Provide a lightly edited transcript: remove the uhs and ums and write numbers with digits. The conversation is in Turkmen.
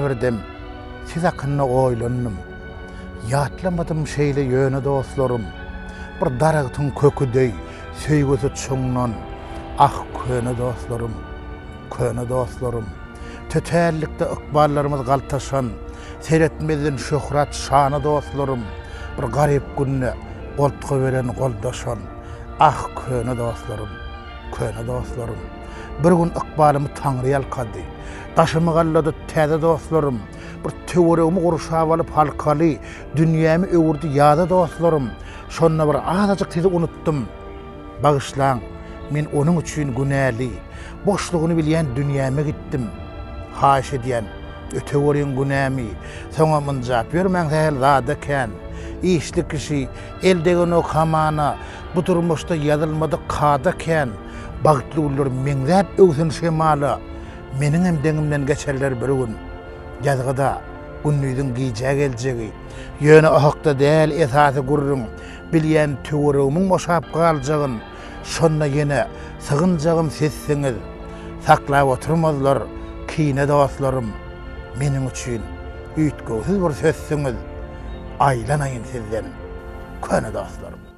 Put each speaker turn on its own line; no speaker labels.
bir dem siz hakynda oýlandym. Ýatlamadym şeýle ýöne dostlarym, Bir daragtyň köki deý söýgüsi çuňdan. Ah, köne dostlarym, köne dostlarym. Tötänlikde ykballarymyz galtaşan, Seretmezden şöhrat şana dostlarym, Bir garyp günde goltgy beren goldaşan. Ah, köne dostlarym, köne dostlarym. Bir gün ykbalymy Taňry ýalkady. Daşymy gallady täze dostlarym. Bir töweregimi gurşap alyp halkaly, Dünýämi öwürdi ýaza dostlarym. Şonda bir azajyk sizi unutdym. Bagyşlaň, men onuň üçin günäli. Boşlugyny bilýän dünýäme gitdim. Haýyş edýän, öteweriň günämi. Soňam ynjap ýörmäň sähel zada kän. Işli kişi, el degenok hamana, Bu durmuşda ýazylmadyk kada kän. Bagtly günler meňzäp öwsen şemala, Meniňem deňimden geçerler bir gün. Ýazgyda, gündiziň gijä geljegi. Ýöne o hakda däl esasy gürrüň. Bilýän töweregimiň boşap galjagyn. Şonda ýene sygynjagym sizsiňiz. Saklap oturmazlar kine dostlarym. Meniň üçin üýtgewsiz bir sözsüňiz. Aýlanaýyn sizden, köne dostlarym.